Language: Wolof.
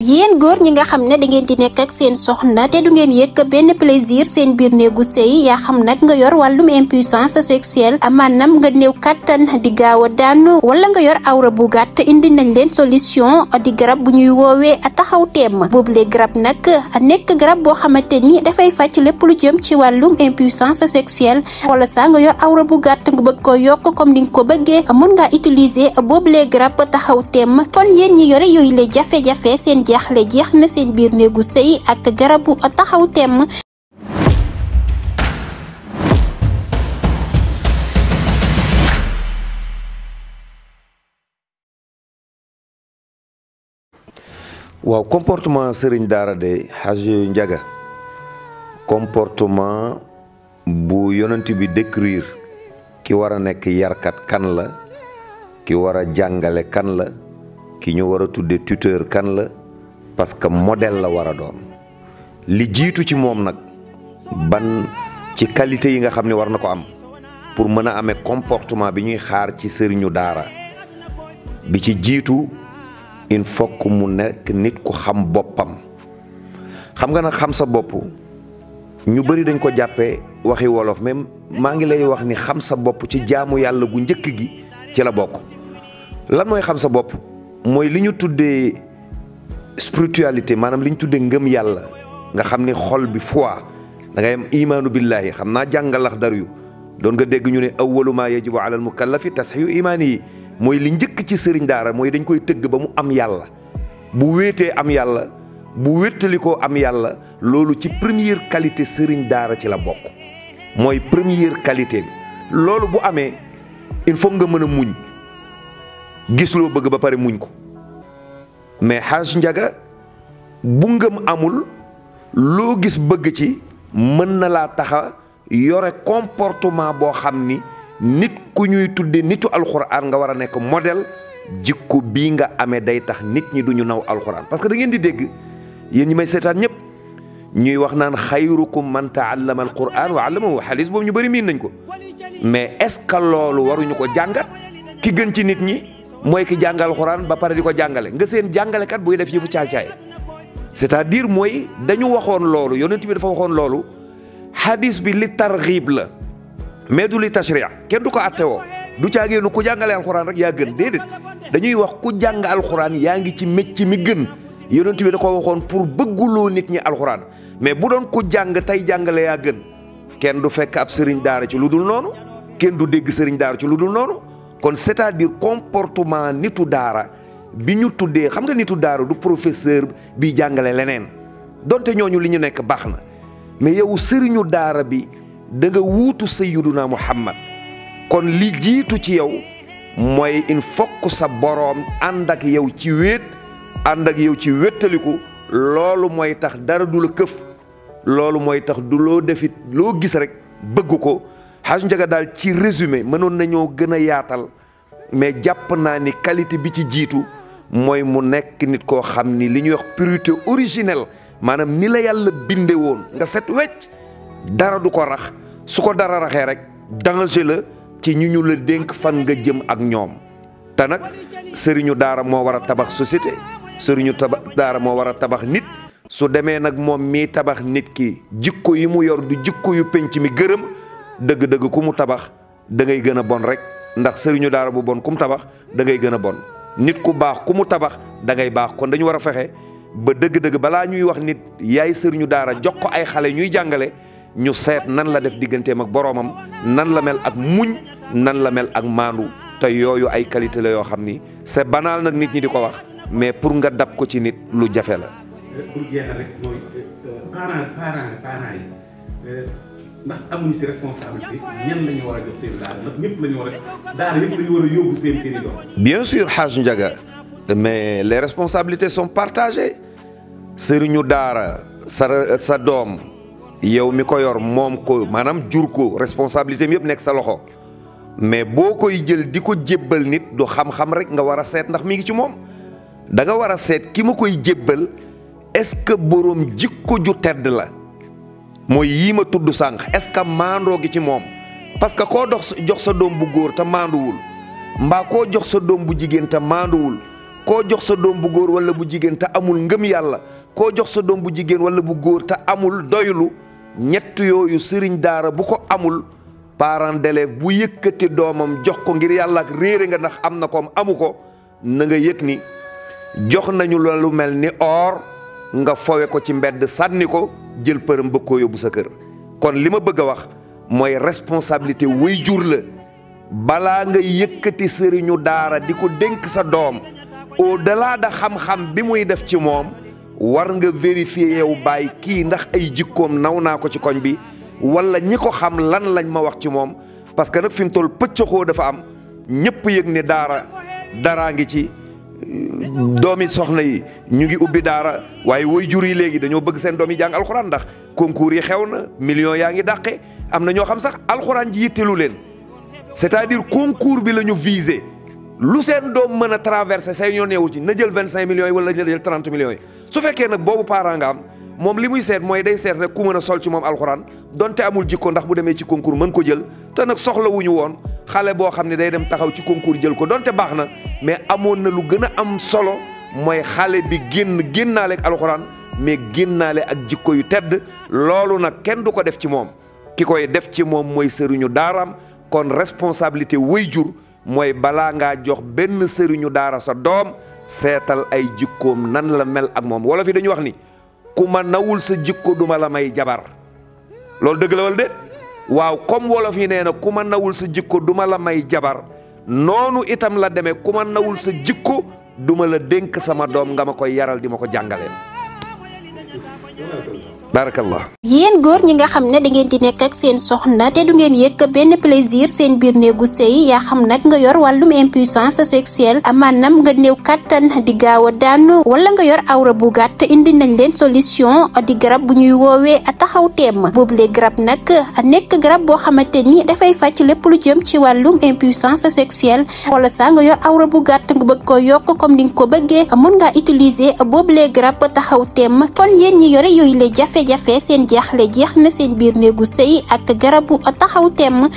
yéen góor ñi nga xam ne da ngeen di nekk ak seen soxna te du ngeen yëg benn plaisir seen biir néegu sëy yaa xam nag nga yor wàllum impuissance sexuelle maanaam nga néew kàttan di gaaw a daanu wala nga yor awra bu gàtt indi nañ leen solution di garab bu ñuy woowee taxaw teem boobule garab nag nekk garab boo xamante ni dafay fàcc lépp lu jëm ci wàllum impuissance sexuelle wala saa nga yor awra bu gàtt nga bëgg ko yokk comme ni nga ko bëggee mën ngaa utiliser boobule garab taxaw teem kon yéen ñi yore yooyu la jafe-jafe seen jaaxle jeex na seen biir néegu sëy ak garabu taxaw temm. waaw comportement sëriñ daara de Hadj Ndiaga comportement bu yonent bi décrire ki war a nekk yarkat kan la ki war a jàngale kan la ki ñu war a tudde tuteur kan la parce que modèle la war a doon li jiitu ci moom nag ban ci qualité yi nga xam ne war na ko am pour mën a amee comportement bi ñuy xaar ci sëriñu daara bi ci jiitu il faut que mu nekk nit ku xam boppam xam nga nag xam sa bopp ñu bëri dañ ko jàppee waxi wolof même maa ngi lay wax ni xam sa bopp ci jaamu yàlla gu njëkk gi ci la bokk lan mooy xam sa bopp mooy li ñu tuddee spiritualité maanaam li ñu tuddee ngëm yàlla nga xam ni xol bi foi da ngay am imaanu billahi xam naa jàngalax dar yu doon nga dégg ñu ne awwalu maa yajibu ala al mukallafi tasxiyu imaani yi mooy li njëkk ci sëriñ daara mooy dañ koy tëgg ba mu am yàlla bu wéetee am yàlla bu wéttalikoo am yàlla loolu ci première qualité sëriñ daara ci la bokk mooy première qualité bi loolu bu amee il faut nga mën a muñ gis loo bëgg ba pare muñ ko mais Hadj Ndiaga bu ngëm amul loo gis bëgg ci mën na laa taxa yore comportement boo xam ni nit ku ñuy tudde nitu alxuraan nga war a nekk modèle jikko bii nga amee day tax nit ñi duñu naw alxuraan parce que da ngeen di dégg yéen ñi may seetaan ñëpp ñuy wax naan xayrukum man taallama alquran wa allamahu xaalis boobu ñu bëri miin nañ ko mais est-ce que loolu waruñu ko jàngat ki gën ci nit ñi mooy ki jàngal alxuraan ba pare di ko jàngale nga seen jàngalekat buy def yëfu caay-caay c'est-à-dire mooy dañu waxoon loolu yonent bi dafa waxoon loolu hadis bi li targhib la mais du li tashriya kenn du ko attewoo du caageenu ku jàngale alxuraan rek yaa gën déedéet dañuy wax ku jàng alxuraan yaa ngi ci mécc mi gën yonent bi da ko waxoon pour bëgguloo nit ñi alxuraan mais bu doon ku jàng tey jàngale yaa gën kenn du fekk ab sëriñ daara ci lu dul noonu kenn du dégg sëriñ daara ci lu dul noonu kon c'est-à-dire comportement nitu daara bi ñu tuddee xam nga nitu daara du professeur bi jàngale leneen donte ñooñu li ñu nekk baax na mais yow sëriñu daara bi da nga wuutu sayyiduna Muhammad kon li jiitu ci yow mooy il faut que sa boroom ànd ak yow ci wéet ànd ak yow ci wéttaliku loolu mooy tax dara du la këf loolu mooy tax du loo defit loo gis rek bëgg ko Hadj Ndiaga daal ci résumé mënoon nañoo gën a yaatal mais jàpp naa ni qualité bi ci jiitu mooy mu nekk nit koo xam ni li ñuy wax pureté originelle maanaam ni la yàlla binde woon nga set wecc dara du ko rax su ko dara raxee rek danger la ci ñu la dénk fan nga jëm ak ñoom te nag sëriñu daara moo war a tabax société sëriñu daara moo war a tabax nit su demee nag moom mii tabax nit ki jikko yi mu yor du jikko yu penc mi gërëm dëgg-dëgg ku mu tabax da ngay gën a bon rek ndax sëriñu daara bu bon ku mu tabax da ngay gën a bon nit ku baax ku mu tabax da ngay baax kon dañu war a fexe ba dëgg-dëgg balaa ñuy wax nit yaay sëriñu daara jox ko ay xale ñuy jàngale ñu seet nan la def digganteem ak boroomam nan la mel ak muñ nan la mel ak maandu te yooyu ay qualité la yoo xam ni c'est banal nag nit ñi di ko wax mais pour nga dab ko ci nit lu jafe la. pour jeexal rek mooy parents yi ndax amuñu si responsabilité ñan la ñu war a jox seen daara ndax ñëpp la ñu war a daara yëpp la ñu war a yóbbu seen i doom. bien sûr Hadj Ndiaga mais les responsabilités sont partagées sëriñu daara sa doom. yow mi ko yor moom ko maanaam jur ko responsabilité mi yëpp nekk sa loxo mais boo koy jël di ko jébbal nit du xam-xam rek nga war a seet ndax mi ngi ci moom da nga war a seet ki ma koy jébbal est-ce que boroom jikko ju tedd la mooy yii ma tudd sànq est-ce que maandoo gi ci moom parce que koo jox sa doom bu góor te maanduwul mbaa koo jox sa doom bu jigéen te maanduwul koo jox sa doom bu góor wala bu jigéen te amul ngëm yàlla, koo jox sa doom bu jigéen wala bu góor te amul doylu, ñett yooyu sëriñ daara bu ko amul, parent d'élève bu yëkkati doomam jox ko ngir yàlla ak réere nga ndax am na ko amu ko, na nga yëg ni jox nañu la lu mel ni or nga fowe ko ci mbedd sànni ko jël përëm bëgg koo yóbbu sa kër. kon li ma bëgg a wax mooy responsabilité waajur la. balaa nga yëkkati sëriñu daara di ko dénk sa doom, au-delà de xam-xam bi muy def ci moom, war nga vérifier yow bàyyi kii ndax ay jikkoom naw naa ko ci koñ bi wala ñi ko xam lan lañ ma wax ci moom. parce que nag fi mu toll pëccëxoo dafa am, ñëpp yëg ne daraa ngi ci, doomi soxna yi ñu ngi ubbi daara, waaye waajur yi léegi dañoo bëgg seen doom yi jàng alxuraan ndax concours yi xew na, millions yaa ngi dàqe. am na ñoo xam sax alxuraan ji yittelu leen, c'est-à-dire concours bi la ñu visé. lu seen doom mën a traversé say ñoo neewu ci na jël 25 millions yi wala na jël 30 millions yi. su fekkee nag boobu parent nga am, moom li muy seet mooy day seet rek ku mën a sol ci moom alxuraan donte amul jikko ndax bu demee ci concours mën ko jël. te nag soxla wuñu woon xale boo xam ne day dem taxaw ci concours jël ko donte baax na, mais amoon na lu gën a am solo mooy xale bi génnaale ak alxuraan mais génnaale ak jikko yu tedd. loolu nag kenn du ko def ci moom, ki koy def ci moom mooy sëriñu daaraam. kon responsabilité waajur mooy balaa ngaa jox benn sëriñu daara sa doom, seetal ay jikkoom nan la mel ak moom. wolof yi dañu wax ni ku ma nawul sa jikko duma la may jabar. loolu dëgg la wala déet? waaw, comme wolof yi nee na ku ma nawul sa jikko duma la may jabar, noonu itam la demee ku ma nawul sa jikko duma la dénk sama doom nga ma koy yaral di ma ko jàngaleen. barakallah. yéen góor ñi nga xam ne da ngeen di nekk ak seen soxna te du ngeen yëg benn plaisir seen biir néegu sëy, yaa xam nag nga yor wàllum impuissance sexuelle, maanaam nga néew kattan di gaaw a daanu wala nga yor awra bu gàtt, indi nañ leen solution di garab bu ñuy woowee taxaw teem. boobule garab nag nekk garab boo xamante ni dafay fàcc lépp lu jëm ci wàllum impuissance sexuelle wala saa nga yor awra bu gàtt nga bëgg ko yokk comme ni nga ko bëggee, mën ngaa utiliser boobule garab taxaw teem. kon yéen ñi yore yooyu la jafe-jafe seen jaaxle jeex na seen biir néegu sëy ak garabu taxaw teem.